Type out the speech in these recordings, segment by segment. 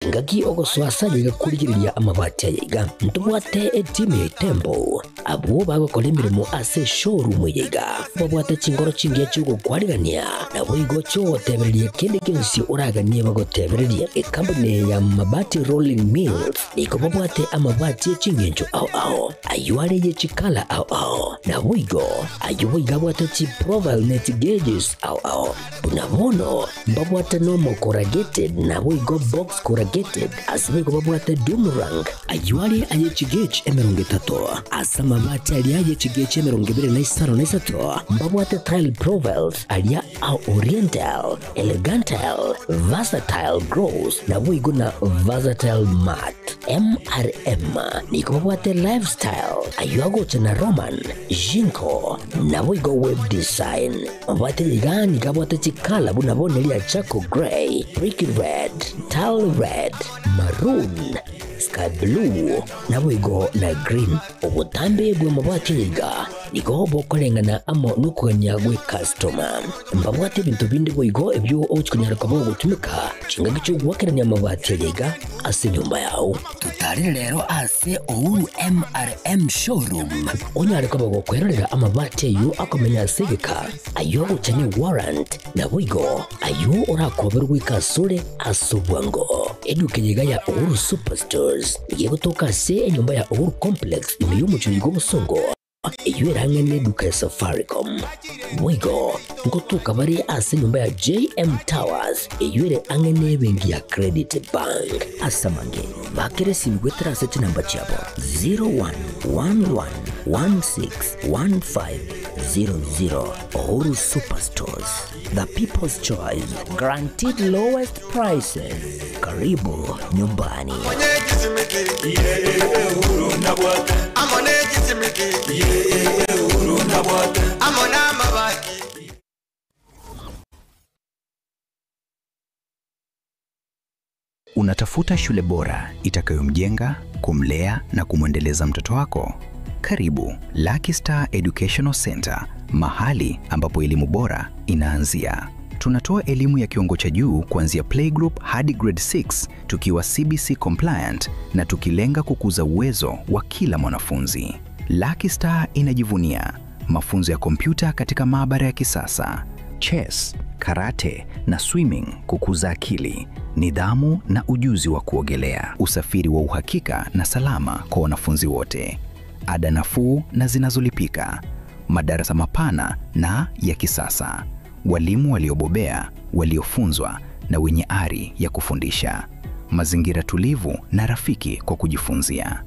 Engaki ogosoa ase ayaiga korigereria amabati ayaiga, ntobwate etimu ya Itembo, abwo bagokora emeremo ase eshowroom eye iga, babwate chinkoro chingiya chi'ogokwarigania, naboigo chi'ogotebereria kende gionsi oraganie bagotebererie. Ekampuni eye ya Mabati Rolling Mills nigo babwate amabati e chingencho ao ao, ayio are ye chikala ao ao, naboigo ayio boigo abwate chiprofile ne chigauges ao ao. Buna bono mbabwate nomo corrugated naboigo box corrugated, ase boigo babwate doom rank, ayio are aye chigauge 30, ase amabati aria aye chigauge 23 mbabwate tile profiles aria a oriental, elegantile, versatile gloss naboigo na versatile matte. MRM nigo babwate lifestyle, ayio agocha na Roman, Jinko, naboigo web design. Mabwate iga nigo abwate chikala buna bono eria charcoal grey, brick red, tile red, maroon, sky blue, naboigo na green. Obotambe bw'amabwate iga nigo bokoreng'ana amo nokogania gw'ekastoma. Mbabwate ebinto binde boigo ebio ogochia konyara koba ogotumeka chingaki chi'ogoakerania amabati aya iga ase enyomba yao. Totarere rero ase Uhuru MRM Showroom onyare koba gokwerorera amabati ayio akomenya ase egeka, ayio agocha ne warrant, naboigo ayio orakoberwe goika asore ase obwango. Eduka eye iga ya Uhuru Superstores nigo egotoka ase enyomba ya Uhuru Complex ime y'omochie oyo bw'obosongo. Eyio erang'e neduka ya Safaricom. Boigo ngotoka bare ase enyomba ya JM Towers eyio ere ang'e nebenki ya Credit Bank. Ase amange, bakere esimi goetera ase chinamba chiabo 0111161500. Uhuru Superstores, the people's choice, guaranteed lowest prices. Karibu nyumbani. Unatafuta shule bora itakayomjenga, kumlea na kumwendeleza mtoto wako? Karibu Lucky Star Educational Center, mahali ambapo elimu bora inaanzia. Tunatoa elimu ya kiwango cha juu kuanzia playgroup hadi grade 6 tukiwa CBC compliant na tukilenga kukuza uwezo wa kila mwanafunzi. Lucky Star inajivunia mafunzo ya kompyuta katika maabara ya kisasa, chess, karate na swimming kukuza akili, nidhamu na ujuzi wa kuogelea, usafiri wa uhakika na salama kwa wanafunzi wote, ada nafuu na zinazolipika, madarasa mapana na ya kisasa, walimu waliobobea, waliofunzwa na wenye ari ya kufundisha, mazingira tulivu na rafiki kwa kujifunzia,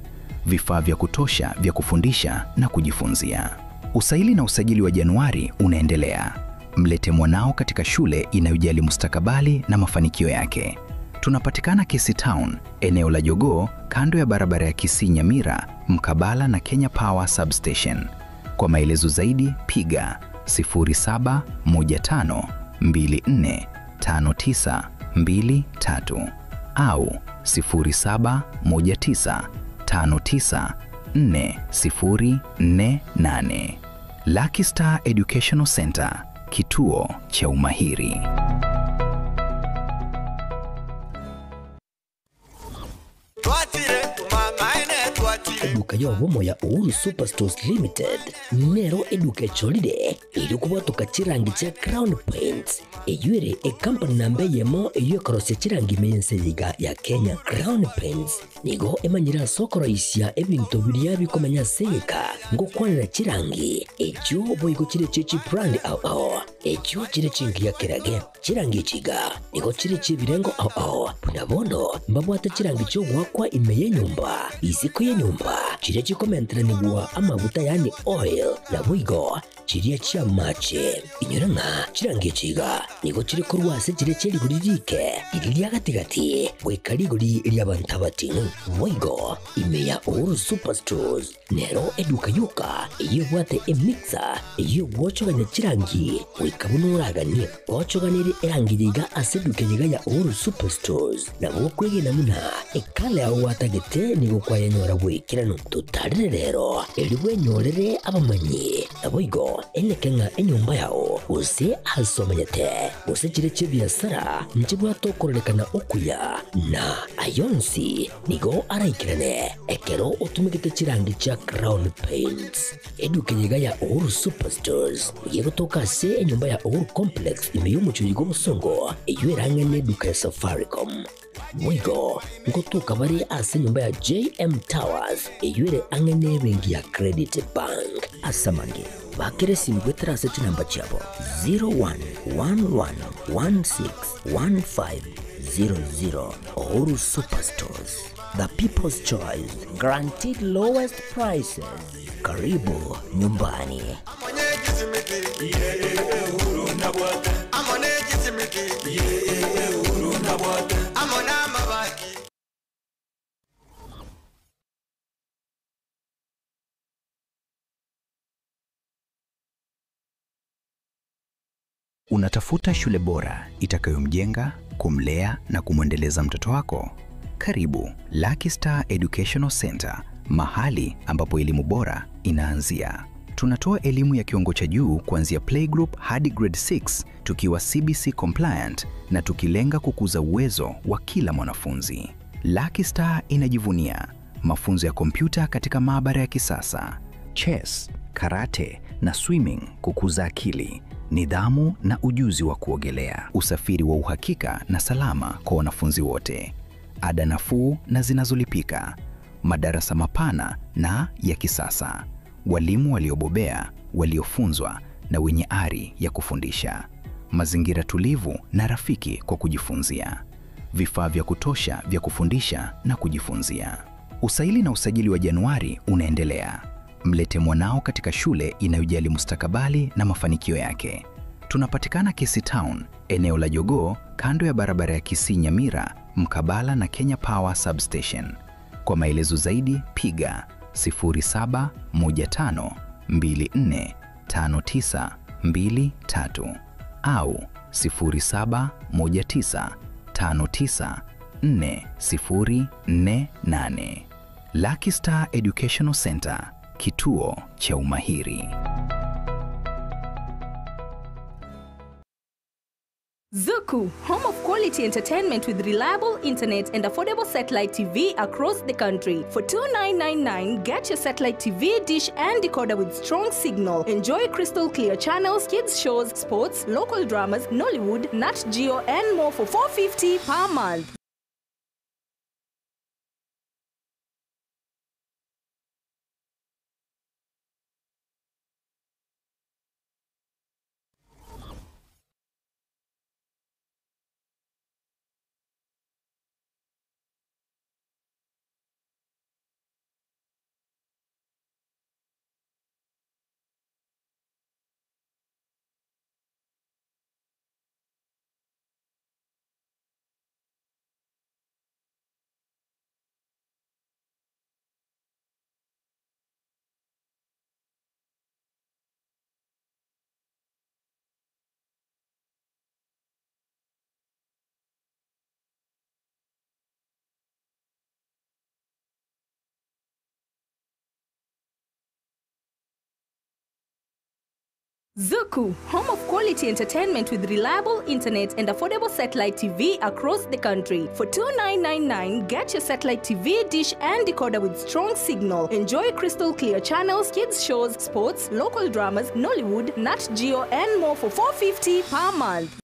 vifaa vya kutosha vya kufundisha na kujifunzia. Usaili na usajili wa Januari unaendelea. Mlete mwanao katika shule inayojali mustakabali na mafanikio yake. Tunapatikana Kisii Town, eneo la Jogoo, kando ya barabara ya Kisii Nyamira, mkabala na Kenya Power Substation. Kwa maelezo zaidi piga 0715245923 au 0719594048. Lucky Star Educational Center, kituo cha umahiri. Eduka y'obomo ya Uhuru Superstores Limited nero eduka echorire erio kobwatoka chirangi chia Crown Paints eyio ere ecompany namba eyemo eyio ekorosia chirangi ime y'ense eye iga ya Kenya. Crown Paints nigo emanyire ase okoroisia ebinto biria bikomenya ase egeka ngokwanera chirangi echio boigo chire chie chibrand ao ao echio chire chingiya kerage. Chirangi echi iga nigo chire chi'ebirengo ao ao, buna bono mbabwate chirangi chi'ogoakwa ime y'enyomba, isiko y'enyomba, chiria chikomenteranigwa amaguta yaani oil, naboigo chiria chi'amache. Inyora ng'a chirangi echi iga nigo chire korwa ase chiria chie rigori riike, riria ria gati-gati, goika rigori ri'abanto abating'u. Boigo ime ya Uhuru Superstores Nero eduka yoka eyio ebwate emixer eyio egwochogania chirangi goika buna oraganie. Gochoganerie erangi eye iga ase eduka eye iga ya Uhuru Superstores nabo okwegena buna ekala yao gwatagete nigo kwayenyora bw'ekeranu. Totarere rero erio bwenyorere abamanyi. Naboigo. Boigo eneke ng'a enyomba yao, gose aase omenyete, gose chire chi'ebiasara nchibwate okororekana okuya, na ay'onsi nigo araikerane ekero otumegete chirangi chia Crown Paints. Eduka eye iga ya Uhuru Superstores nigo egotoka ase enyomba ya Uhuru Complex ime y'omochie oyo bw'obosongo, eyio erang'ane eduka ya Safaricom. Boigo ngotoka bare ase enyomba ya JM Towers eyio ere ang'e n'ebenki ya Credit Bank. Ase amange, bakera esimi goetera ase chinamba chiabo 0111161500. Uhuru Superstores, the people's choice, guaranteed lowest prices. Karibu nyumbani. Unatafuta shule bora itakayomjenga, kumlea na kumwendeleza mtoto wako? Karibu Lucky Star Educational Center, mahali ambapo elimu bora inaanzia. Tunatoa elimu ya kiwango cha juu kuanzia playgroup hadi grade 6 tukiwa CBC compliant na tukilenga kukuza uwezo wa kila mwanafunzi. Lucky Star inajivunia mafunzo ya kompyuta katika maabara ya kisasa, chess, karate na swimming kukuza akili, nidhamu na ujuzi wa kuogelea, usafiri wa uhakika na salama kwa wanafunzi wote, ada nafuu na zinazolipika, madarasa mapana na ya kisasa, walimu waliobobea, waliofunzwa na wenye ari ya kufundisha, mazingira tulivu na rafiki kwa kujifunzia, vifaa vya kutosha vya kufundisha na kujifunzia. Usaili na usajili wa Januari unaendelea. Mlete mwanao katika shule inayojali mustakabali na mafanikio yake. Tunapatikana Kisii Town, eneo la Jogoo, kando ya barabara ya Kisii Nyamira, mkabala na Kenya Power Substation. Kwa maelezo zaidi piga 0715245923 au 0719594048. Lucky Star Educational Center, kituo cha umahiri. Zuku, home of quality entertainment with reliable internet and affordable satellite TV across the country. For 2999, get your satellite TV, dish and decoder with strong signal. Enjoy crystal clear channels, kids shows, sports, local dramas, Nollywood, Nat Geo and more for 450 per month. Zuku, home of quality entertainment with reliable internet and affordable satellite TV across the country. For 2999, get your satellite TV, dish and decoder with strong signal. Enjoy crystal clear channels, kids shows, sports, local dramas, Nollywood, Nat Geo and more for 450 per month.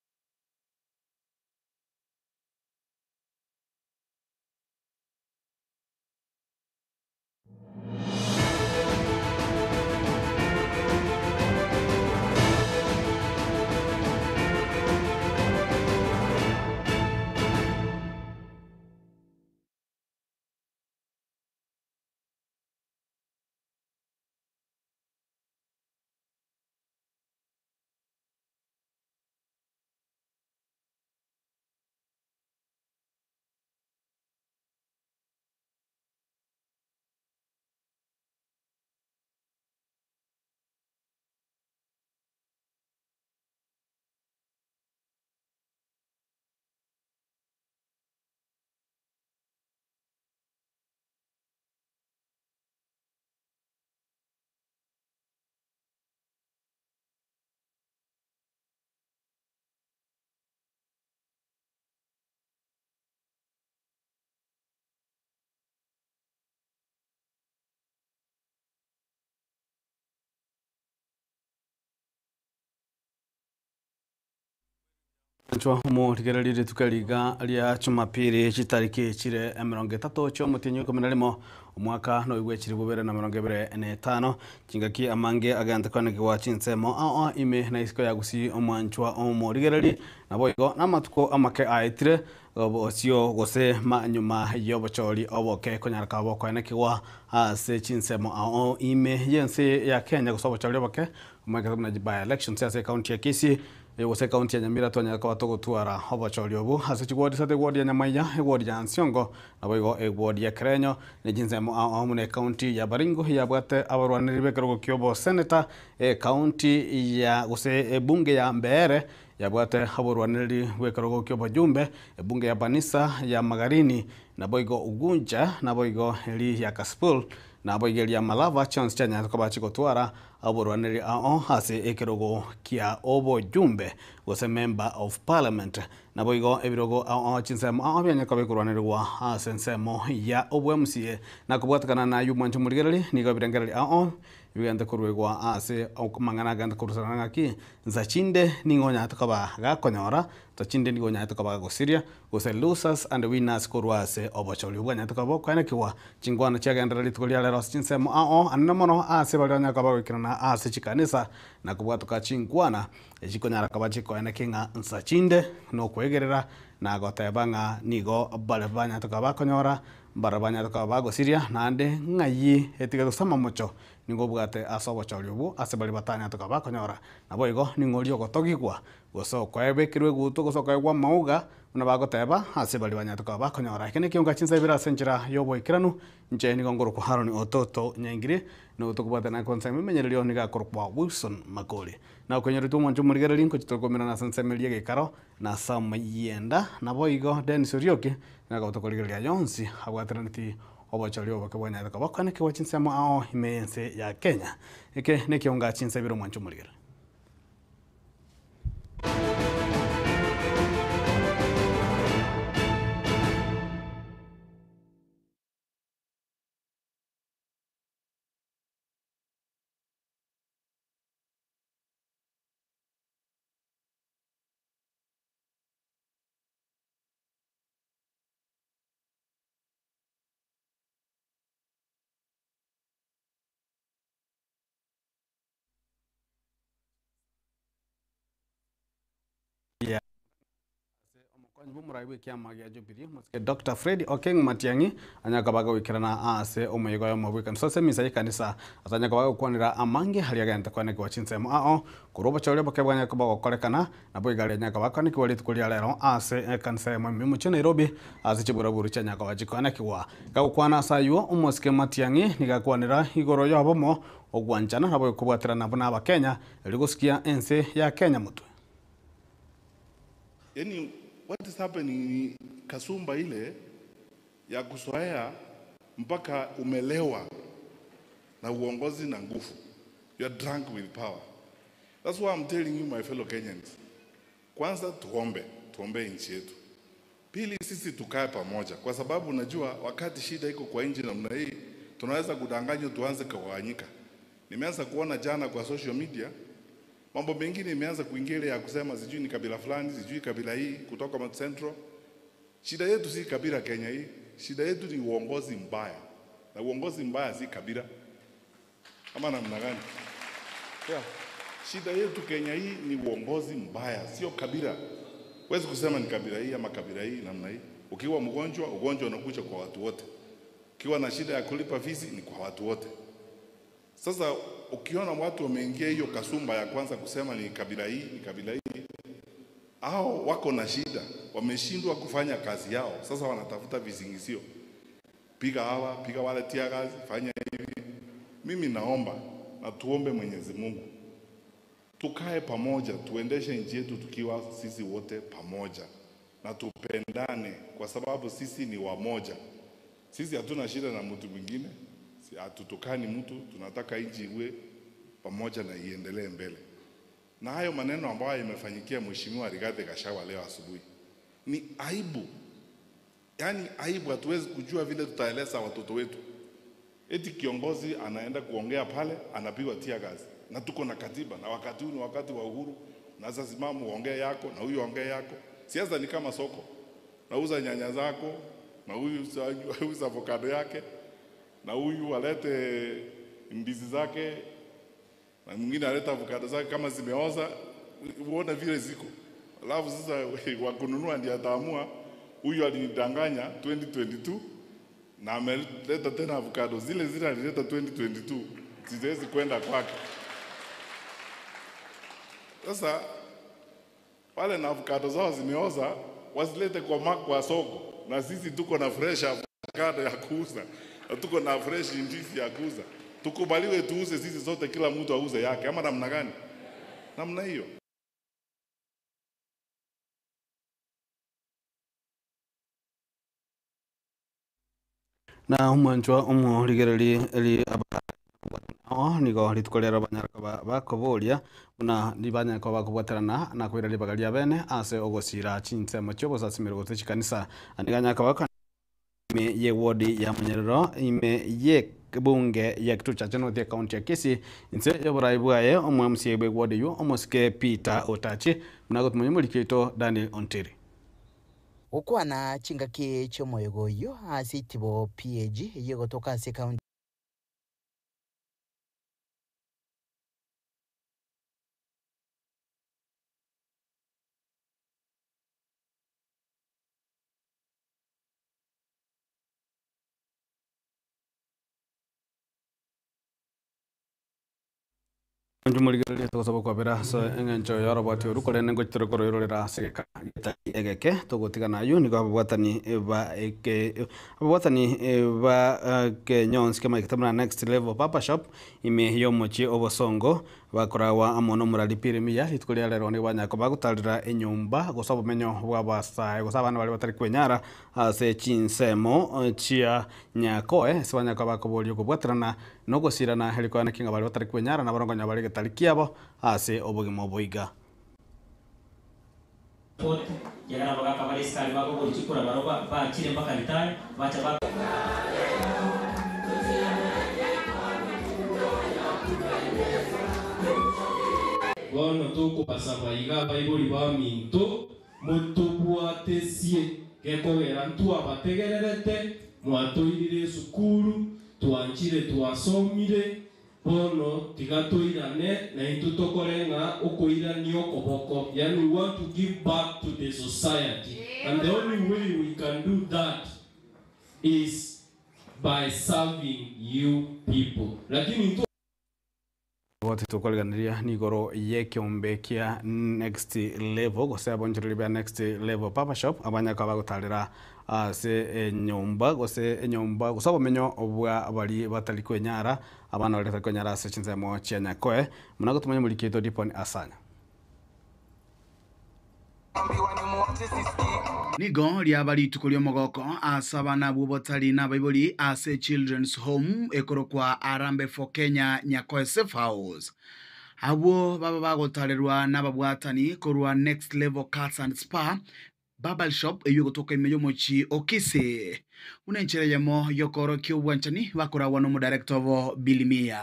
Mwanchwa omorigereria rituko riga ria Jumapili chitariki chire emerongo etato chi'omotienyi o ikomi na rimo omwaka noigwe chilifu bibere na emerongo ebere na etano, chingaki amange agente koenekigwa chinsemo ao ime na isiko ya Gusii omwanchwa omorigereria naboigo namatuko amake aetire bosio gose manyuma y'obochori oboke konyara koba bokoenekigwa ase chinsemo ao ime y'ense ya Kenya gose obochori oboke omanyekete buna by elections ase ecounty ya Kisii Gose ekaunti ya Nyamira twanyare koba togotwara obochori obo ase chiwodi isato, ewodi ya Nyamaiya, ewodi ya Nsiongo, naboigo ewodi ya Kerenyo, ne chinsemo ao ao buna ekaunti ya Baringo yabwate abarwanereri b'ekerogo ki'oboseneta, ekaunti ya gose ebunge ya Mbeere yabwate aborwanereri bw'ekerogo ki'obojumbe, ebunge ya Banisa, ya Magarini, naboigo Ugunja, naboigo eri ya Kasipul, naboigo eria Malava, chionsi chianyarete koba chigotwara Oborwaneri ao ase ekerogo kia obojumbe, gose Member of Parliament. Naboigo ebirogo ao chinsemo ao bianye koba bikorwanerigwa ase ensemo ya obwa-MCA. Na kobwatekana nayio mwanche morigererie, nigo ebirengererio ao bigente koruegwa ase amang'ana agente korusana ng'aki, nsa chinde nigo onyarete koba gakonyora, nsa chinde nigo onyarete koba gagosiria, gose losers and winners korwa ase obochori obwanyarete koba bokoenekigwa Chinkwana chiagenderera rituko ria rero ase chinsemo ao anene mono ase baria banyare koba bagoikerana ase chikanisa na kobwatoka chinkwana echikonyara koba chikoeneki ng'a nsa chinde nokwegerera na goteba ng'a nigo bare banyarete koba bakonyora mbare banyarete koba bagosiria naende ng'ai etige gose amamocho nigo obwate ase obochori obwo ase baria batanyarete koba bakonyora. Naboigo ning'o oria ogotogigwa gose okoebekerwa egutwa gose okoegwa amauga Buna bagoteba, ase baria banyarete koba bakonyora. Eke nekio ngachinsa ibere ase enchera y'oboikeranu, inche nigo nkorokwa Haroni ototo Nyaingiri, na tokobwatana konsemo emenyererio nigo akorokwa Wilson Makori. Na okonyoretwe omwancho omorigereria nkochi tokomerana ase ensemo eria y'egeikaro na Sam Yenda, naboigo Dennis Orioki nigo tokorigereria yonsi abwateraneti obochori oboke bwanyarete koba koenekigwa chinsemo ao ime y'ense ya Kenya. Eke nekio ngachinsa ibere omwancho omorigereria. Ase omokonyi bw'omorai bw'ekiama gia Jubilee, omosike Doctor Fred Okeng Matiang'i, anyare koba agoikerana ase omoyega oyomo bw'ekanisa ase emisa y'ekanisa ase anyare koba agokwanera amange aria agente koenekigwa chinsemo ao korwa obochori oboke bwanyare koba gokorekana naboigo aria anyare koba akoenekigwa rituko ria rero ase ekanisa eyemo ime omochie Nairobi ase chiburaburu chianyare koba chikoenekigwa. Gagokwana ase aywo, omosike Matiang'i nigo akwanera igoro y'obomo Ogwanchana nabo ekobwaterana buna Abakenya erio gosikia ense ya Kenya motwe. Yaani what is happening ni kasumba ile ya kuzoea mpaka umelewa na uongozi na nguvu. You are drunk with power. That's why I'm telling you my fellow Kenyans. Kwanza tuombe, tuombe nchi yetu. Pili, sisi tukae pamoja, kwa sababu unajua wakati shida iko kwa nchi namna hii, tunaweza kudanganywa tuanze kugawanyika. Nimeanza kuona jana kwa social media mambo mengine imeanza kuingia ile ya kusema sijui ni kabila fulani, sijui kabila hii kutoka Mount Central. Shida yetu si kabila Kenya hii, shida yetu ni uongozi mbaya, na uongozi mbaya si kabila ama namna gani? Yeah. Shida yetu Kenya hii ni uongozi mbaya, sio kabila. Huwezi kusema ni kabila hii ama kabila hii namna hii. Ukiwa mgonjwa, ugonjwa unakuja kwa watu wote. Ukiwa na shida ya kulipa fees ni kwa watu wote. Sasa ukiona watu wameingia hiyo kasumba ya kwanza kusema ni kabila hii, ni kabila hii, hao wako na shida, wameshindwa kufanya kazi yao. Sasa wanatafuta visingizio, piga hawa, piga wale tear gas, fanya hivi. Mimi naomba na tuombe Mwenyezi Mungu tukae pamoja, tuendeshe nchi yetu tukiwa sisi wote pamoja na tupendane, kwa sababu sisi ni wamoja. Sisi hatuna shida na mtu mwingine, hatutukani mtu, tunataka nchi iwe pamoja na iendelee mbele. Na hayo maneno ambayo imefanyikia Mheshimiwa Rigathi Gachagua leo asubuhi ni aibu, yaani aibu. Hatuwezi kujua vile tutaeleza watoto wetu. Eti kiongozi anaenda kuongea pale anapigwa tear gas, na tuko na katiba, na wakati huu ni wakati wa uhuru. Na sasa simama uongee yako na huyu ongee yako. Siasa ni kama soko, nauza nyanya zako na huyu auza avocado yake na huyu alete ndizi zake na mwingine alete avocado zake kama zimeoza, uone vile ziko. Alafu sasa wa kununua ndiye ataamua, huyu alinidanganya 2022 na ameleta tena avocado zile zile alileta 2022, siwezi kwenda kwake. Sasa wale na avocado zao zimeoza wasilete kwa soko, na sisi tuko na fresh avocado ya kuuza na tuko na fresh ndizi ya kuuza. Tukubaliwe tuuze sisi sote, kila mtu auze yake, ama namna gani? Namna hiyo. Na omwanchwa omorigereri eri aba nigo rituko rero banyaraka bakoboria buna nibanyaraka bakobwaterana na kwira ribaga ria bene ase ogosira chinsemo chiobosasimero gose chikanisa niganyaka baka ime ye wodi ya Munyerero ime ye bunge ya kituo cha North ya county ya Kisii inse yoborai bwaye omwe MCA bwe wodi yu omosike Peter Otachi mnago tumanyi murikito Daniel Ontiri. Gukwana chingaki chiomoyogo oyo ase itibo PAG yegotoka ase county Njumurigereria tugosaba kwabera so eng'encho yorobwati oru korende ngochitore koroirorera ase geka egeke tugotigana ayu nigo ababwatani ba eke ababwatani ba kenyonsi kemaikete buna Next Level Barber Shop ime yomochi obosongo bakorawa amo nomorari Pirimiya rituko ria rero nigo banyaka bagotarera enyomba gose obomenyo bwa abasae gose abana baria batari kwenyara ase chinsemo chia Nyakoe ase banyaka bakoboria okobwaterana na ogosirana erikoana kinga baria batari kwenyara na barongonya bare getari kiabo ase obogima oboiga. Yagana bagaka bari sikari bago chikura baroba bachire mpaka ritare bacha ba bono tukubasaba iga baibori ba minto mutubwatesie gekogera ntwabategererete mwatoirire sukuru twanchire twasomire bono tigatoirane na intu tokorenga okoirania okoboko, yani we want to give back to the society and the only way we can do that is by serving you people. Lakini bote tukoriganiria nigoro yekiombe kia Next Level gose abonchereri bia Next Level Barber Shop abanyaka bagotarera ase enyomba gose enyomba gose obomenyo bwa bari batari kwenyara abana bari batari kwenyara ase chinsemo chia Nyakoe munago tumanye murikito Dipon Asanya. Nigo riaba rituko ri'omogoko ase abana abwo botari na abaibori ase Children's Home ekorokwa Arambe for Kenya Nyakoe Safe House. Abwo baba bagotarerwa n'ababwatani korwa Next Level Cats and Spa Barber Shop eyo gotoka ime y'omochi Okisi. Una enchere yamo yokorokia obwanchani bakoragwa n'omudirector obo Billy Mia.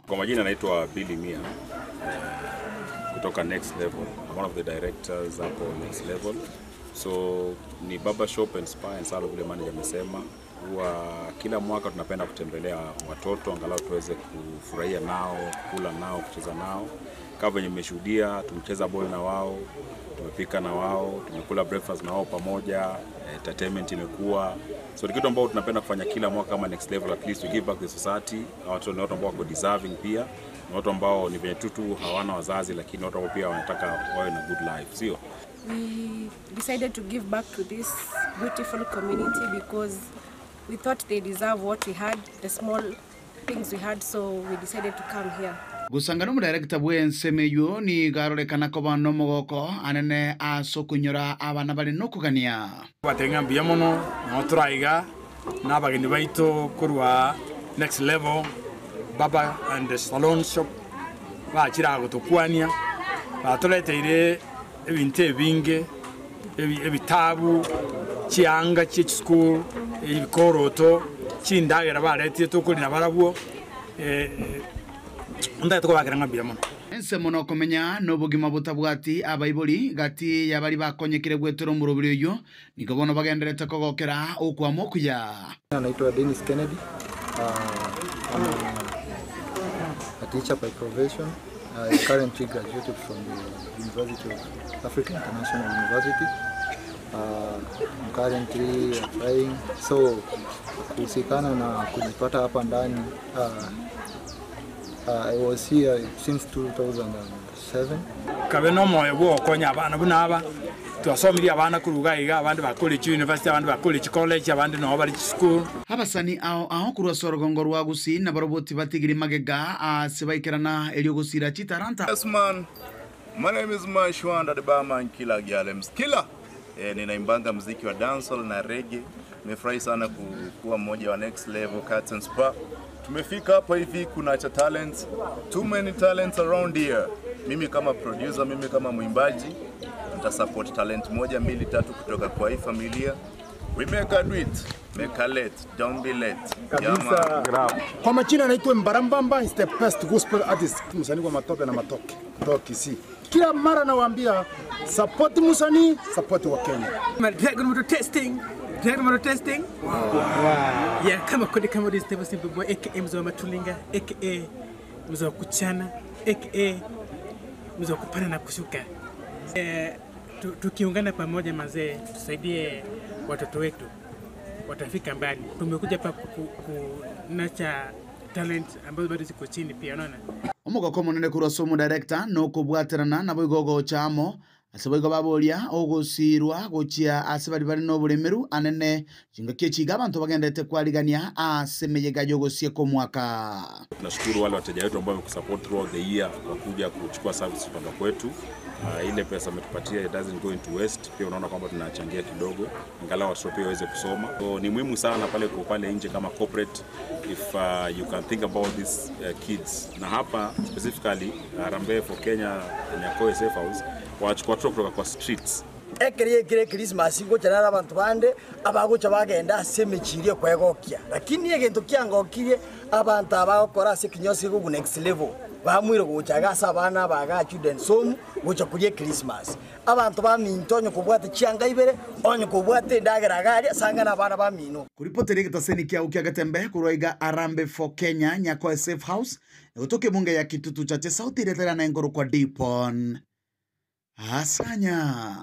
Kwa majina naitwa Billy Mia kutoka Next Level. I'm one of the directors hapo Next Level. So ni barber shop and spa and salon vile manager amesema. Huwa kila mwaka tunapenda kutembelea watoto angalau tuweze kufurahia nao, kula nao, kucheza nao. Kama venye mmeshuhudia, tumecheza ball na wao, tumepika na wao, tumekula breakfast na wao pamoja, entertainment imekuwa. So ni kitu ambao tunapenda kufanya kila mwaka kama Next Level, at least we give back the society. Watu ni watu ambao wako deserving pia, ni watu ambao ni venye tu tu hawana wazazi, lakini watu ambao pia wanataka wawe na good life, sio? We decided to give back to this beautiful community because we thought they deserve what we had, the small things we had, so we decided to come here. Gusanga n'omudirector bw'ensemo ni garorekana ko bana omogoko anene ase okonyora abana bari nokogania. Batenga mbuya mono no turaiga n'abageni baitu korwa Next Level Barber and Salon Shop bachira gotukwania batureteire ebintu ebinge ebitabu chianga chi'school ebikoroto chindagera baretire tukurina barabwo ndaye tukobakera mbuya mono. Ensemo nokomenya nobogima botabwati abaibori gati y'abaria bakonyekire gwetera omoroberi oyio, nigo bono bagendererete kogokera okwama okuya. Naitwa Dennis Kennedy. Uh, I'm a teacher by profession. I currently graduated from the University of Africa International University. I'm currently applying. So kuhusikana na kujipata hapa ndani I was here since 2007. Kabe nomoyo bwa okonya abana buna aba twasomirie abana koruga iga abande ba college university abande ba college college abande nabo bari chisukuru. Abasani ao ao korwa ase orogongo rwa Gusii nabarobwo tibatigiri magega aase baikerana erio gosira chitalanta. Yes man, my name is Mashwanda the barman killer girl killer. Eh, ninaimbanga mziki wa dancehall na reggae. Nimefurahi sana kuwa mmoja wa Next Level Cats and Spa. Tumefika hapa hivi kuna cha talents, too many talents around here. Mimi kama producer, mimi kama mwimbaji nitasupport talent moja mbili tatu kutoka kwa hii familia. We make a do it, make a late, don't be late. Yeah, man. Kwa majina naitwa Mbarambamba, is the best gospel artist, msanii wa matope na matoke kutoka Kisii. Kila mara nawaambia support msanii, support wa Kenya. Dragon Motor Testing. Dragon Motor Testing. Wow. Yeah, kama kodi kama this table simple boy aka mzee wa Matulinga aka mzee wa kuchana aka mzee wa kupanda na kushuka. Eh, tukiungana pamoja mazee, tusaidie watoto wetu watafika mbali. Tumekuja hapa ku nurture talent ambazo bado ziko chini pia, unaona. Omogoko omonene korwa ase omodirector nokobwaterana naboigo ogocha amo ase boigo baboria ogosirwa gochia ase bari bari na oboremeru anene chingaki echiga abanto bagendete kwarigania ase emeyega yogosieka omwaka. Tunashukuru wale wateja wetu ambao wamekusupport throughout the year kwa kuja kuchukua service kutoka kwetu. Ile pesa ametupatia it doesn't go into waste. Pia unaona kwamba tunachangia kidogo angalau watoto pia waweze kusoma. So ni muhimu sana pale kwa pale nje kama corporate if you can think about these kids. Na hapa specifically Harambee for Kenya Nyakoe Safe House wachukua watoto kutoka kwa streets. Ekeri ekere Christmas gochana abantu bande abagocha bagenda ase emichirie kwegokia lakini egento kiangokirie abantu abagokora ase kinyosi gogo next level bamwire gochaga ase abana baga children home gocha kurie Christmas abantu baminto onye kobwate chianga ibere onye kobwate endagera garia sangana abana bamino. Kuripotera egetaseni kiao kia Getembe korwa iga Harambee for Kenya Nyakoe Safe House egotoka ebunge ya Kitutu Chache South iretera na engoro kwa Dipon Asanya.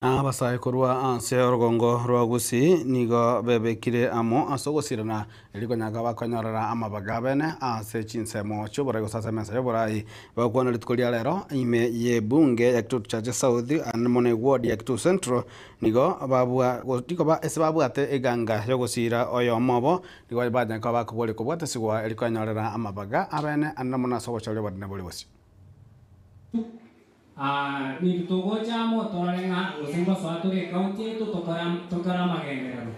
Abasae korwa ase orogongo rwa Gusii nigo bebekire amo ase ogosirana erikonyaga bakonyorera amabaga abene ase chinsemo chioborai gose ase emesa y'oborai bagokwana rituko ria rero ime y'ebunge ya Kitutu Chache South amo na eward ya Kitutu Central nigo babwa nigo ba ase babwate eganga yogosira oyomo obo nigo banyaka bakobori kobwatesigwa erikonyorera amabaga abene ande mono ase obochori obonene bori bosio. Nitugochamo torarenga gosemba swatore county yetu tokora magenderero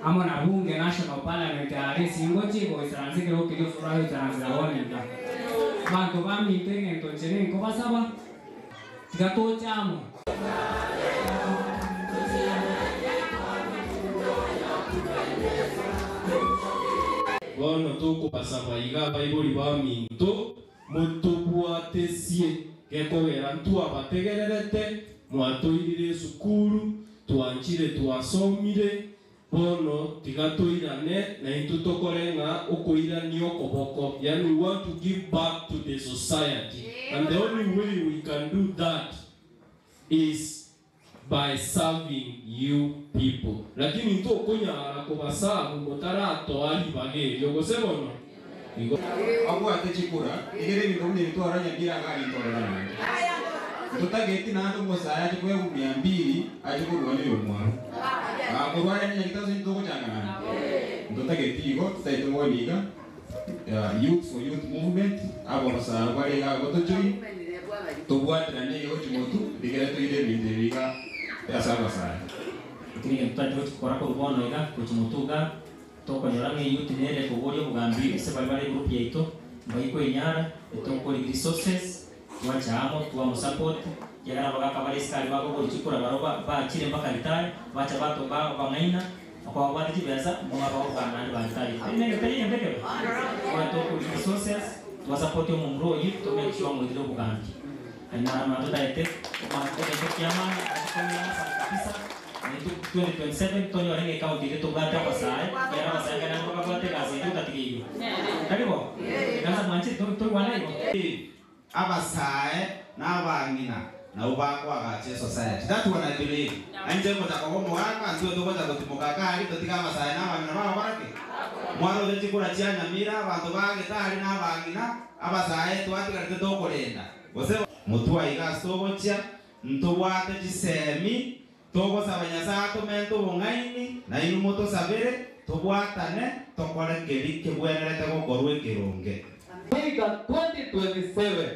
amo na bunge national parliament ari singochi goisaranse kero kiri furahi taranse bonenda bantu bamite ngento chere ko basaba tigatochamo. Bono tukubasaba iga baibori baminto mutubwatesie gekogera ntwabategererete mwatoirire esukuru twanchire twasomire bono tigatoirane na intwe tokore ng'a okoirania okoboko, yani we want to give back to the society and the only way we can do that is by serving you people. Lakini ntokonyara kobasabu motaratoa ribaga gose bono agwate chikura igere bintu nilitwara nyambira ngalitorera tutageti nandu musaya chikwe 200 achikurwa ni omwaro akurwara ni nyagitazo ntukuchangana tutageti igo tutaitongoniga youth for youth movement abo basara bari ga gotochoi tobwatira ne yo chimotu digere tuire bintu biga asaba sana lakini tutageti tukora ko bono iga kuchimutuga tokonyora ng'e youth nere koboria obogambi ase bari bare group yaito baikwenyara etokori resources twachamo twamusupport yagara bagaka bari sikari bagochikura baroba bachire mpaka retire bacha bato bang'aina Okobwate chibesa, omwaba ogokana naende baritari. Tari egento ekebe? Bono tokori resources, twasapoti omomura oyio, to make sure ng'oitire obogambi. Naende mara totaete egento kiamani, naende sana kabisa, naintwe 2027 tonyore ng'a ecounty ere tobwate abasae, ekiagera abasae ekero naende bakabwate egasi eyio totatigeirwe. Tari bo? Ekanisa mwanchire toigwane igo? Abasae na abang'ina nabwo bakoagacha esociety. That one I believe. Na inche ngocha koba omogaka, ntwe togocha gotimoka aka aria totige abasae na abang'ina bagokora ki? Mwaroche chikura chia Nyamira, abanto ba Getari na abang'ina, abasae twatigarete tokorenda. Gose motwe aiga ase togochia, ntobwate chisemi, togosaba Nyasae atomente obong'aini, nainwe motosabere, tobwatane, tokore keri kebwenerete gokorwa ekeronge. Goika 2027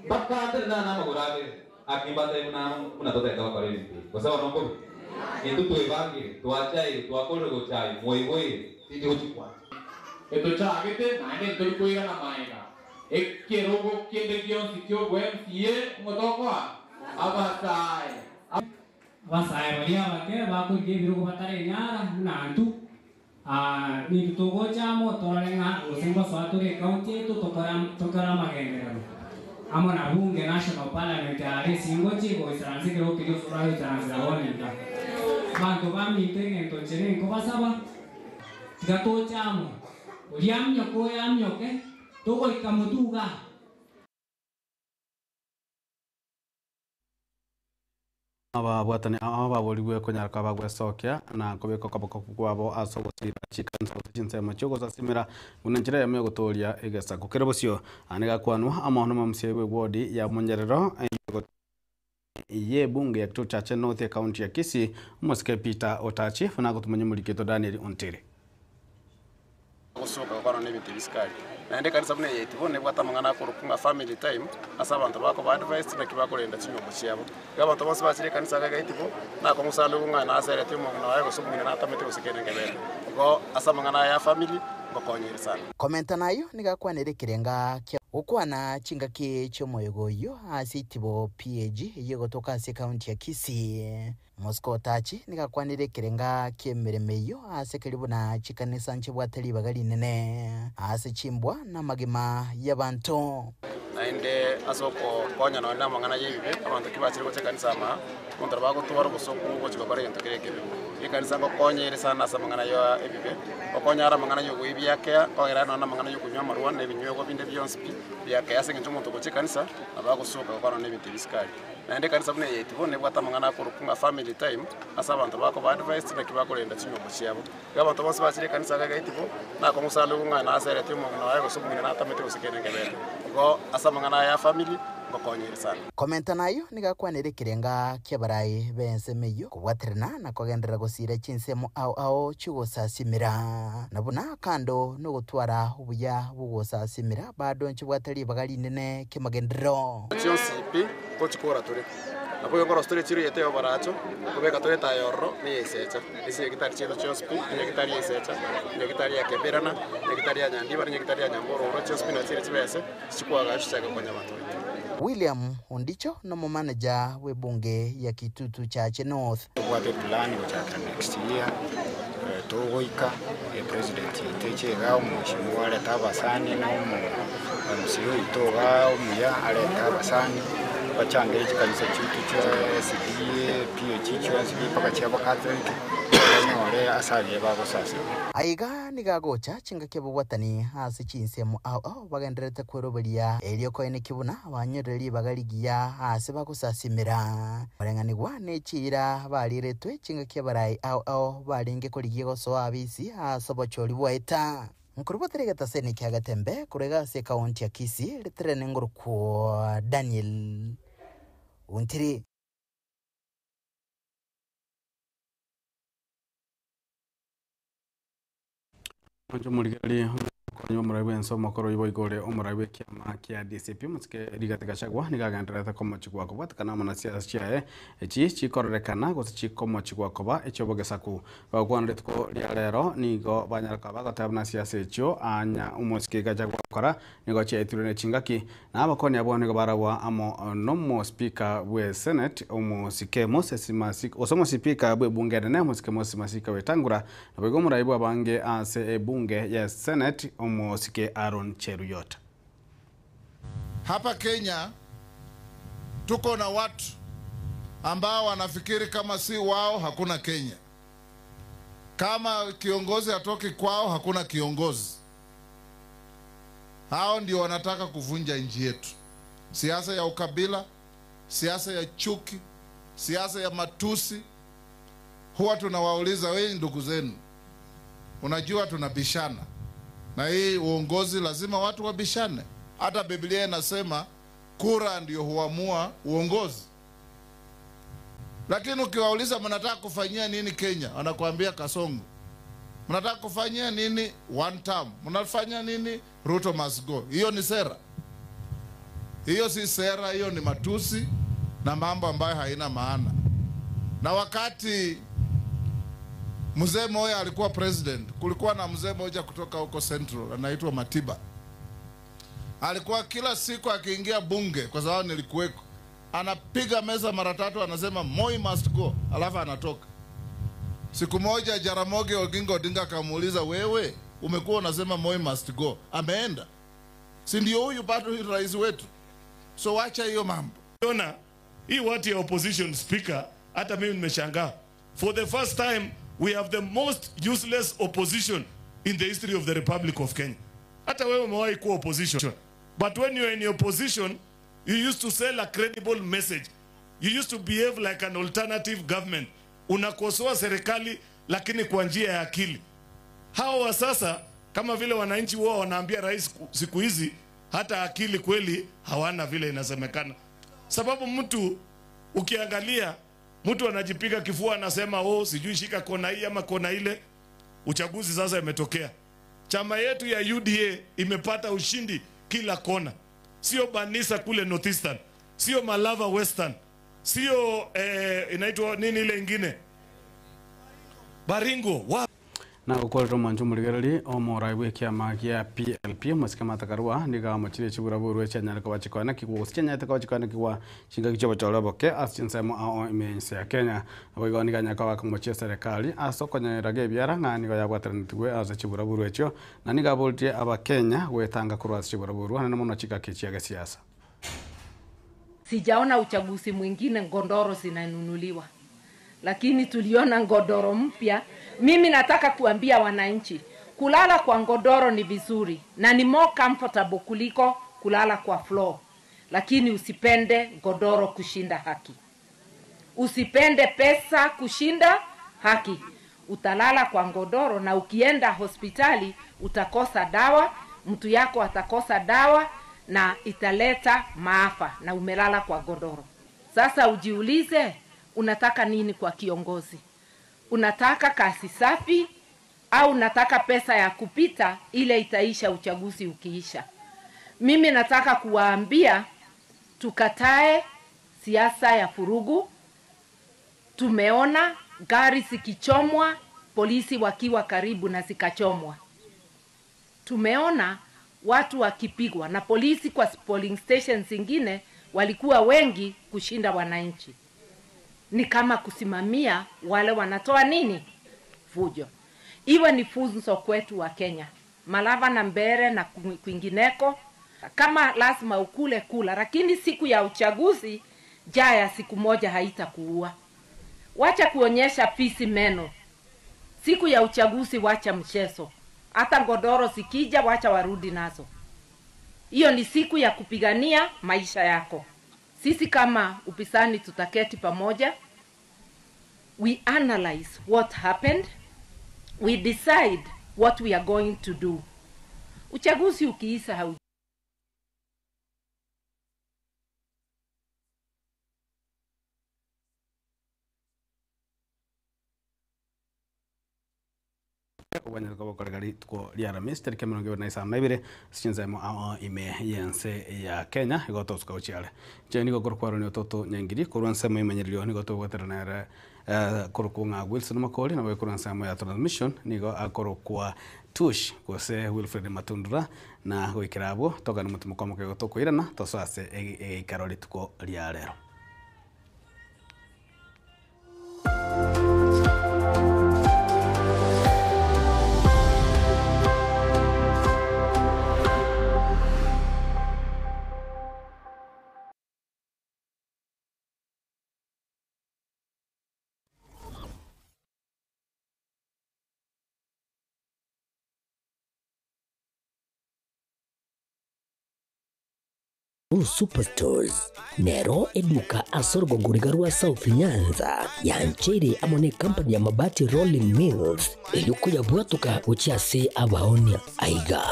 mpaka ntenene aa namagoro abere, aki mbatebi buna buna totagete gokora ebinto ebi. Gose bono nkobe? Intwe twebangire, twachaire, twakorire gochaywa, mwaiboire, tinchi gochikwancha. Etochagete, naende ntori koirana magega. Ekerogo kende gionsi ki'oboMCA ngotokoa abasae. Abasae baria abake bakorigia ebirogo batarenyara buna intwe, Nintwe togocha amo torore ng'a gose ngosoa tore ecounty yaito tokore tokore amagenderero amo na bunge national parliament aria esingochi goisaransa ekerogo keria osoro agoisaransera bono iga. Abanto baminto egento inche ninkobasaba tiga toche amo, oria aminyoke oyo aminyoke togoika motwe igaa. Ababwatani aba baborigwe konyara koba bagwesokia na kobeka okoboko kwabo ase ogosiira chikanisa gose chinsemo chi'ogosasimera buna enchera eyemo y'ogotooria egesaku. Kere bosio aa nigo akwanwa amo nomomusia bw'ewodi ya Monyerero y'ebunge ya Kitutu Chache North ekaunti ya Kisii, omosike Peter Otachi, buna agotumanya omoriki oito Daniel Ontiri. Gosoka gokwana nebinto ebi sukari. Naende ekanisa buna eye yaito bono nebwate amang'ana akorokwa ng'a family time, ase abanto bakoba advised naki bakorenda chinyomba chiabo. Iga abanto bonsi bachire ekanisa iga yaito bo, nakong'u sana oigwe ng'a nasereti omong'ina oye gose omong'ina natamete gose kende nkebete. Igo ase amang'ana aya ya family, ngokonyire sana. Komenta nayio nigo akwanire ekerenga kia gokwana chingaki chi'omoyega oyio ase itibo PAG eyio egotoka ase ekaunti ya Kisii. Mosike Otachi nigo akwanire ekerenga ki'emeremo eyio ase keria buna chikanisa nchibwate ribaga rinene ase chimbwa na amagima y'abanto. Naende ase ogokonya nonya namang'ana y'ebibe, abanto kibachire gocha ekanisa ama, omonto nabo agotwara obosoku gochia gokora egento keria ekebe. Ekanisa ngokonya ere sana ase amang'ana ya ebibe, gokonya are amang'ana y'ogoibia akea, kogera are nonya namang'ana y'okonywa amarwa na ebinywegwa binde bionsi pi biakea ase eng'encho omonto ogocha ekanisa nabo agosoka gokwana nebinto ebi sukari. Naende ekanisa buna eye yaito bono nebwate amang'ana akorokwa ng'a family time, ase abanto bakoba advised naki bakorenda chinyomba chiabo. Iga abanto bonsi bachire ekanisa iga yaito bo, nakong'u sana oigwe ng'a nasereti omong'ina oye gose omong'ina natamete gose kende nkebete. Igo ase amang'ana aya ya family, ngokonyire sana. Komenta nayio nigo akwanire ekerenga ki'abarai b'ensemo eyio kobwaterana na kogenderera gosiira chinsemo ao ao chi'ogosasimera, na buna kando nogotwara obuya bw'ogosasimera bado nchibwate ribaga rinene ki'amagenderero. Chionsi pi ngochikora tore. Naboigo nkorosia tore echiro yaito y'oboracho, nkobeka tore etaya ororo na ey'esecha. Ase enyagitari chiaito chionsi pi, enyagitari ya Esecha, enyagitari ya Keberana, enyagitari ya Nyandiba, na enyagitari ya Nyambororo, chionsi pi nachire chibese chikwagacha chichake gokonya abanto baito. William Ondicho nomomanager bw'ebunge ya Kitutu Chache North. Tobwate eplan gochakera next year, togoika epresident yaito eche igaa omweshimiwa arete abasani na omo MCA oito igaa omuya arete abasani, bachangere chikanisa chiaito chia SDA, PAG chionsi pi mpaka chia abacatholic, banyore ase aria bagosasima. Aiga nigo agocha chingaki ababwatani ase chinsemo ao ao bagendererete kweroberia, erio koenekia buna banyorire ribaga rigiya aase bagosasimera. Koreng'anigwa ne chiira bariiretwe chingaki abarai ao ao barenge korigia gosoa abisi ase obochori bwaeta. Nkorobotera egetaseni kia Getembe korwa iga ase ekaunti ya Kisii riterene ngorokwo Daniel Ontiri. Mwanche omorigereria. Omokonyi bw'omorai bw'ense omokoro oyo boigo ore omorai bw'ekiama kia DCP omosike Rigathi Gachagua nigo agendererete komochigwa kobwatekana amo na siasa chiaye echi chikororekana gose chikomochigwa koba echi'obogesaku. Bagokwana rituko ria rero nigo banyara koba bagoteba buna siasa echio anya omosike Gachagua gokora nigo chiaitirwe ne chingaki na abakoni abwo nigo baragwa amo n'omospeaker bwe senate omosike Moses Masika gose omospeaker bw'ebunge enene omosike Moses Masika Wetangula Naboigo omorai bw'abange ase ebunge ya Senate, omosike Aaron Cheruiyot. Hapa Kenya tuko na watu ambao wanafikiri kama si wao hakuna Kenya, kama kiongozi hatoki kwao hakuna kiongozi. Hao ndio wanataka kuvunja nchi yetu. Siasa ya ukabila, siasa ya chuki, siasa ya matusi. Huwa tunawauliza wewe, ndugu zenu, unajua tunabishana na hii uongozi, lazima watu wabishane. Hata Biblia inasema kura ndio huamua uongozi. Lakini ukiwauliza mnataka kufanyia nini Kenya, wanakuambia Kasongo. Mnataka kufanyia nini one term? Mnafanya nini Ruto must go? Hiyo ni sera? Hiyo si sera, hiyo ni matusi na mambo ambayo haina maana. Na wakati mzee Moi alikuwa president, kulikuwa na mzee mmoja kutoka huko Central anaitwa Matiba. Alikuwa kila siku akiingia bunge, kwa sababu nilikuweko, anapiga meza mara tatu, anasema Moi must go, alafu anatoka. Siku moja Jaramogi Oginga Odinga akamuuliza, wewe umekuwa unasema Moi must go, ameenda, si ndio huyu bado rais wetu? So wacha hiyo mambo. Ona hii watu ya opposition speaker, hata mimi nimeshangaa. For the first time we have the most useless opposition in the history of the Republic of Kenya. Hata wewe umewahi kuwa opposition, but when you are in your position you used to sell a credible message. You used to behave like an alternative government. Unakosoa serikali lakini kwa njia ya akili. Hawa wa sasa kama vile wananchi wao wanaambia rais siku hizi hata akili kweli hawana vile inasemekana. Sababu mtu ukiangalia mtu anajipiga kifua anasema oh, sijui shika kona hii ama kona ile. Uchaguzi sasa imetokea, chama yetu ya UDA imepata ushindi kila kona, sio Banisa kule Northeastern, sio Malava Western, sio inaitwa nini ile ingine Baringo wa na gukorera omwancho omorigereri omorai bwa ekiama gia PLP omosike Martha Karua nigo amochire chiburaburu chianyare koba chikoanekigwa gose chianyarete koba chikoanekigwa chingaki chia obochore oboke ase chinsemo ao ime ense ya Kenya. Nabo igo nigo anyare koba akomochia eserekari ase okonyereraga ebiara ng'a nigo yabwateranetigwe ase chiburaburu echio na nigo aboririe abakenya gwetanga korwa ase chiburaburu anene mono chingaki chia gesiasa. Sijaona uchaguzi mwingine ngondoro zinanunuliwa, lakini tuliona ngodoro mpya. Mimi nataka kuambia wananchi, kulala kwa ngodoro ni vizuri na ni more comfortable kuliko kulala kwa floor, lakini usipende godoro kushinda haki, usipende pesa kushinda haki. Utalala kwa ngodoro na ukienda hospitali utakosa dawa, mtu yako atakosa dawa na italeta maafa, na umelala kwa godoro. Sasa ujiulize, unataka nini kwa kiongozi? Unataka kasi safi au unataka pesa ya kupita ile itaisha uchaguzi ukiisha? Mimi nataka kuwaambia tukatae siasa ya furugu. Tumeona gari zikichomwa, polisi wakiwa karibu na zikachomwa. Tumeona watu wakipigwa na polisi kwa polling stations zingine walikuwa wengi kushinda wananchi. Ni kama kusimamia wale wanatoa nini? Fujo. Iwe ni funzo kwetu wa Kenya, Malava na Mbere na kwingineko. Kama lazima ukule kula, lakini siku ya uchaguzi jaa ya siku moja haitakuua. Wacha kuonyesha fisi meno. Siku ya uchaguzi wacha mchezo. Hata godoro zikija wacha warudi nazo. Hiyo ni siku ya kupigania maisha yako. Sisi kama upisani tutaketi pamoja. We analyze what happened. We decide what we are going to do. Uchaguzi ukiisha hau Obwanyare koba okorega rituko ria Aramisi tariki 25 ase chinsemo ao ime y'ense ya Kenya igo tosuka gochia are. Inche nigo nkorokwa Aaron Ototo Nyangiri korwa ensemo y'emanyererio nigo tobwatera nere korokwa ng'a Wilson Makori nabo korwa ensemo ya transmission nigo akorokwa Tush gose Wilfred Matundura na goikera abwo togane omotimoko omoke igo tokoirana tosoe ase egeikaro rituko ria rero. Uhuru Superstores nero eduka ase orogongo riga rwa South Nyanza yancheire amo ne company ya Mabati Rolling Mills erio koyabwatoka gochia ase abaonia. Aiga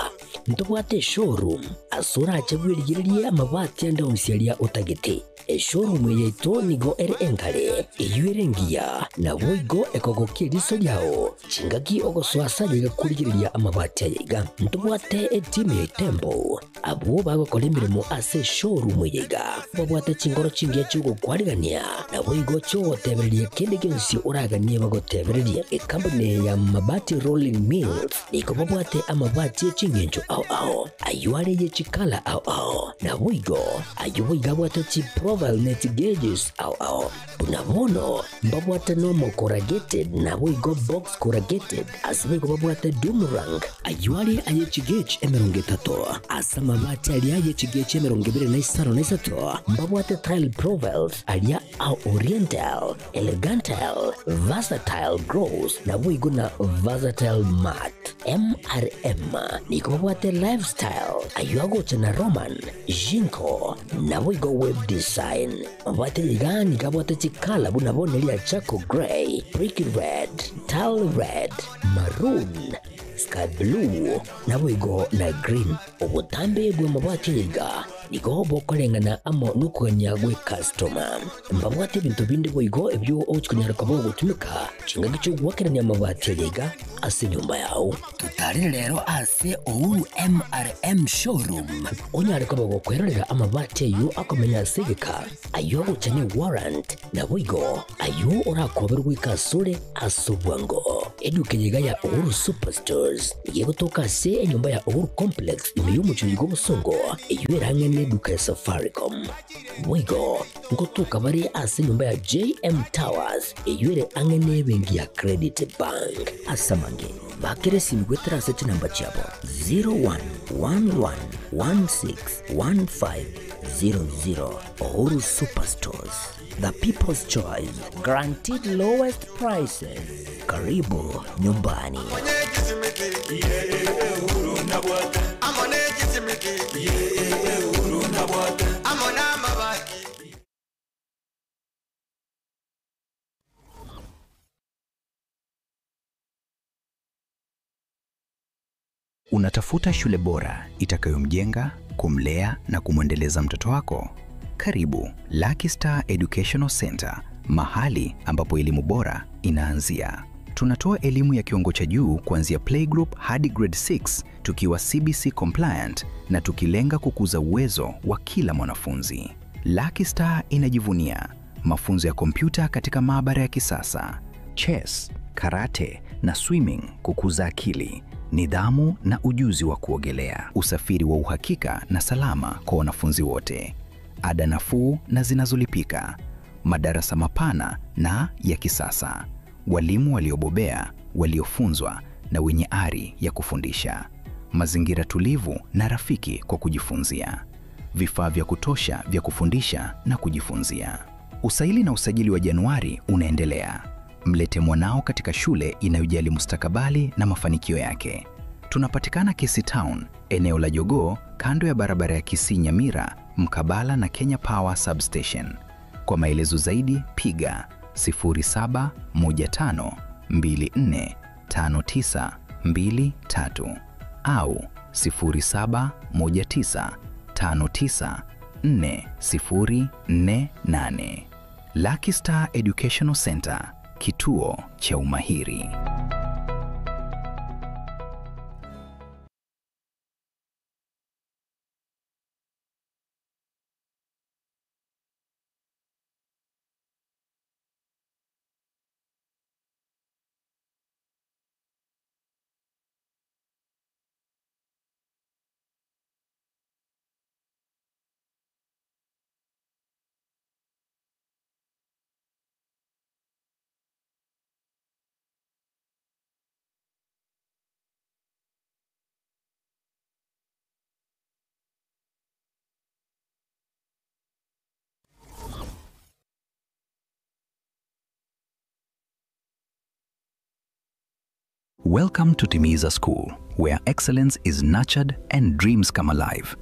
ntobwate eshowroom ase orache bwerigererie amabati ande onsi aria otagete. Eshowroom eye yaito nigo ere enkare, eyio ere engiya, naboigo ekogokia eriso riao chingaki ogosoa ase aye iga korigereria amabati aya iga. Ntobwate etimu ya Itembo Abwo bagokora emeremo ase eshowroom eye iga babwate chinkoro chingiya chi'ogokwarigania, naboigo chi'ogotebereria kende gionsi oraganie bagotebererie. Ekampuni eye ya Mabati Rolling Mills nigo babwate amabati e ching'encho ao ao, ayio are ye chikala ao ao, naboigo ayio boigo abwate chiprofile ne chigauges ao ao. Buna bono mbabwate normal corrugated naboigo box corrugated, ase boigo babwate doom rank, ayio are aye chigauge 30, ase amabati aria aye chigauge 25, mbabwate tile profiles aria a oriental, elegantile, versatile gloss naboigo na versatile matte. MRM nigo babwate lifestyle, ayio agocha na Roman, Jinko, naboigo web design. Mabwate iga nigo abwate chikala buna bono eria charcoal grey, brick red, tile red, maroon, sky blue, naboigo na green. Obotambe bw'amabati aya iga nigo bokoreng'ana amo nokogania gw'ecustoma. Mbabwate ebinto binde boigo ebio ogochia konyara koba ogotumeka chingaki chi'ogoakerania amabati aya iga ase enyomba yao. Totarire rero ase Uhuru MRM Showroom onyare koba gokwerorera amabati ayio akomenya ase egeka, ayio agocha ne warrant, naboigo ayio orakoberwe goika asore ase obwango. Eduka eye iga ya Uhuru Superstores nigo egotoka ase enyomba ya Uhuru Complex ime y'omochie oyo bw'obosongo eyio erang'e neduka ya Safaricom. Boigo ngotoka bare ase enyomba ya JM Towers eyio ere ang'e nebenki ya Credit Bank. Ase amange, bakera esimi goetera ase chinamba chiabo 0111161500. Uhuru Superstores, the people's choice, guaranteed lowest prices. Karibu nyumbani. Unatafuta shule bora itakayomjenga, kumlea na kumwendeleza mtoto wako? Karibu Lucky Star Educational Center, mahali ambapo elimu bora inaanzia. Tunatoa elimu ya kiwango cha juu kuanzia playgroup hadi grade 6 tukiwa CBC compliant na tukilenga kukuza uwezo wa kila mwanafunzi. Lucky Star inajivunia mafunzo ya kompyuta katika maabara ya kisasa, chess, karate na swimming kukuza akili, nidhamu na ujuzi wa kuogelea, usafiri wa uhakika na salama kwa wanafunzi wote, ada nafuu na zinazolipika, madarasa mapana na ya kisasa, walimu waliobobea, waliofunzwa na wenye ari ya kufundisha, mazingira tulivu na rafiki kwa kujifunzia, vifaa vya kutosha vya kufundisha na kujifunzia. Usaili na usajili wa Januari unaendelea. Mlete mwanao katika shule inayojali mustakabali na mafanikio yake. Tunapatikana Kisii Town, eneo la Jogoo, kando ya barabara ya Kisii Nyamira, mkabala na Kenya Power Substation. Kwa maelezo zaidi piga 0715245923 au 0719594048. Lucky Star Educational Center, kituo cha umahiri. Welcome to Timiza School, where excellence is nurtured and dreams come alive.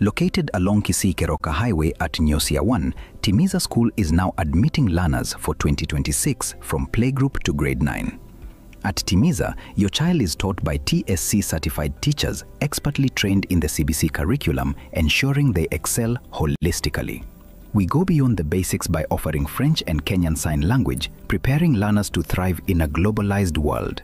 Located along Kisii Keroka Highway at Nyosia 1, Timiza School is now admitting learners for 2026 from playgroup to grade 9. At Timiza, your child is taught by TSC certified teachers expertly trained in the CBC curriculum, ensuring they excel holistically. We go beyond the basics by offering French and Kenyan Sign Language, preparing learners to thrive in a globalized world.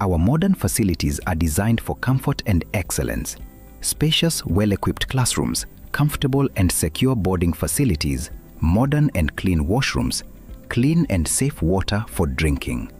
Our modern facilities are designed for comfort and excellence. Spacious, well equipped classrooms, comfortable and secure boarding facilities, modern and clean washrooms, clean and safe water for drinking.